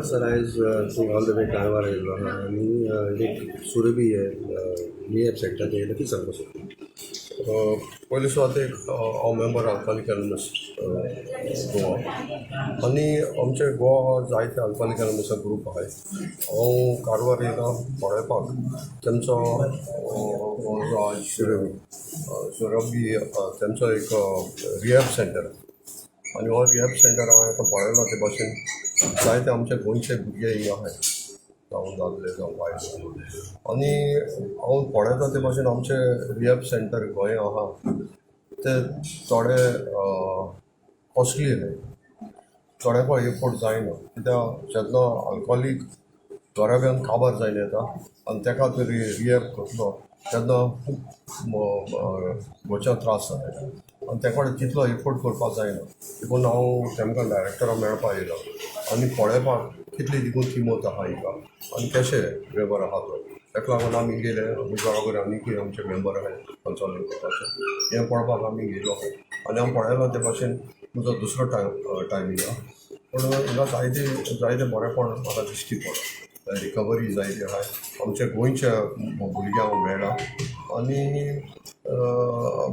Sir, आयज all the way Karwar आयिल्लो आहा आनी एक सुरभी रिहॅब सेंटर तें कितें सांगपाक सोदता? पयले सुवातेक हांव मेंबर आल्कोहालीक एनोनिमस गोवा आनी आमचे गोवा जायते आल्कोहालीक एनोनिमसा ग्रूप आहाय. हांव कारवार येयला पळयपाक तेंचो जो आज सुरभी तेंचो एक रिहॅब सेंटर आनी हो रिहॅब सेंटर हांवें आतां पळयला ते भाशेन जायते आमचे गोंयचे भुरगे हिंगा आहाय, जावं दादले जावं बायलो. आनी हांव पळयता ते भाशेन आमचे रिहॅब सेंटर गोंया आहा ते थोडे कॉस्टली आहाय, थोड्यांक एफोर्ड जायना, कित्याक जेन्ना आल्कोहोलीक घराब्यान काबार जायन येता आनी ताका तरी रिहॅब करतलो तेन्ना खूब घरच्या त्रास जाता आनी ते कडेन तितलो एफोर्ड करपाक जायना. देखून हांव तेमकां डायरेक्टराक मेळपाक येयला आनी पळयपाक कितली देखून किंमत आहा हिंगा आनी कशें वेव्हार आहा तो. ताका लागून आमी गेले. आमच्या बराबर आनीकूय आमचे मेंबर आहाय कन्सॉलिडेट करपाचे. हें पळोवपाक आमी गेलो आहाय आनी हांव पळयलां ते भाशेन म्हजो दुसरो टायमींग आहा, पूण हिंगा जायते जायते बरेंपण म्हाका दिश्टी पडटा. रिकवरी जायती आहाय, आमच्या गोंयच्या भुरग्यांक मेळ्ळा आनी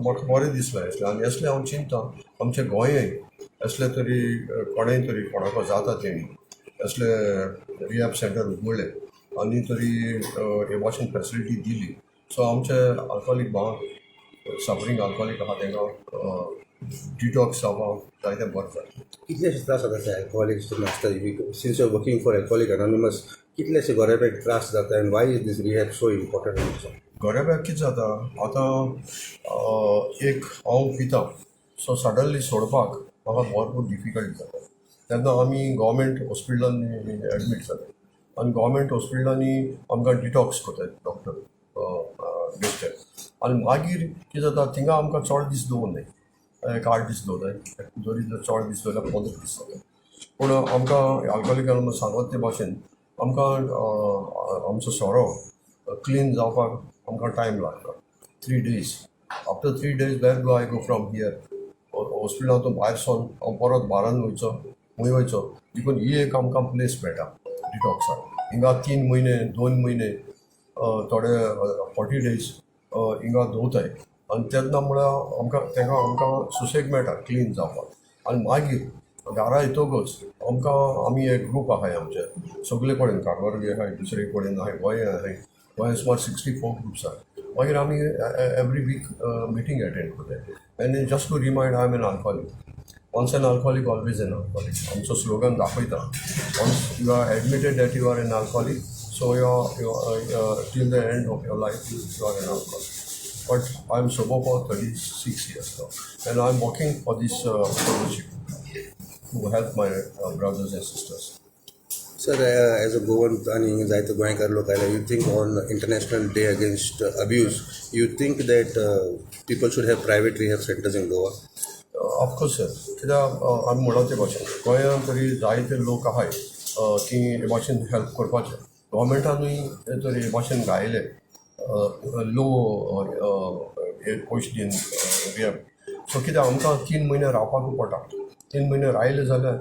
म्हाका बरें दिसलें असलें. आनी असलें हांव चिंता आमच्या गोंयांय असले तरी कोणेय तरी कोणाक जाता तेणी असले रिहॅब सेंटर उगडले आनी तरी हे भाशेन फेसिलिटी दिली, सो आमचे आल्कोहोलीक भाव, सफरींग आल्कोहोलीक आहा, तांकां डिटॉक्स जावपाक जायते बरें जाता. कितलेशे त्रास जाता अल्कोहोलिक्स जेन्ना आसता? Since you working for Alcoholic Anonymous, कितलेशे गोरेब्याक त्रास जाता and why is this rehab so important also? गोरेब्याक कितें जाता आतां, एक हांव पिता, सो सडनली सोडपाक म्हाका भरपूर डिफिकल्ट जाता. तेन्ना आमी गोवोरमेंट हॉस्पिटलांनी एडमीट जाता आनी गोवोरमेंट हॉस्पिटलांनी आमकां डिटॉक्स करतात डॉक्टर बेश्टे. आनी मागीर कितें जाता, थिंगा आमकां चड दीस दवरनाय, एक 8 दीस दवरताय, जरी जर चड दीस दवरल्यार 15 दीस जाता. पूण आमकां आल्कोहोलिकान सांगत ते भाशेन आमकां आमचो सोरो क्लीन जावपाक आमकां टायम लागता, 3 days. After 3 days, where do I go from here? हॉस्पिटलांतून भायर सरोन हांव परत बारान वयचो, खंय वयचो? देखून ही एक आमकां प्लेस मेळटा डिटॉक्साक. हिंगा 3 म्हयने, 2 म्हयने, थोडे 40 डेज हिंगा दवरताय आनी तेन्ना म्हळ्यार आमकां तेंका आमकां सुसेग मेळटा क्लीन जावपाक. आनी मागीर घरा येतकच आमकां आमी एक ग्रूप आहाय आमचे सगळे कडेन, कारवार बी आहाय, दुसरे कडेन आहाय, गोंया आहाय. गोंया सुमार 64 ग्रुप्स आहाय. मागीर आमी एवरी वीक मिटींग एटेंड करताय आनी just to remind, I am an alcoholic. Once an alcoholic, always an alcoholic आमचो स्लोगन दाखयता. Once you are admitted that you are an alcoholic, so you are till the end of your life you are an alcoholic. But I am sober for 36 years now and I am working for this fellowship to help my brothers and sisters. Sir, as a Goan आनी जायते गोंयकार लोक आयले, you think on International Day Against Abuse, you think that people should have private rehab centers in Goa? Of course sir, कित्याक आमी म्हणलां ते भाशेन गोंयांत तरी जायते लोक आहाय की हे भाशेन हेल्प करपाचे. गोवोरमेंटानूय तरी हे भाशेन घायले लो हे पयशे दिवन रिहॅब. सो कित्याक आमकां 3 म्हयने रावपाकूय पडटा. 3 म्हयने रायले जाल्यार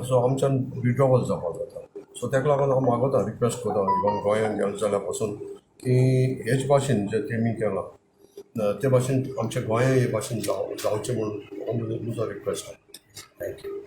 सो आमच्यान विड्रॉवल जावपाक जाता. सो ताका लागून हांव मागता, रिक्वेस्ट करता, इवन गोंयांत गेलो जाल्यार पासून की हेच भाशेन जे तेमी केलां ते भाशेन आमच्या गोंया हे भाशेन जावचें म्हणून म्हजो रिक्वेस्ट आहा. Thank you.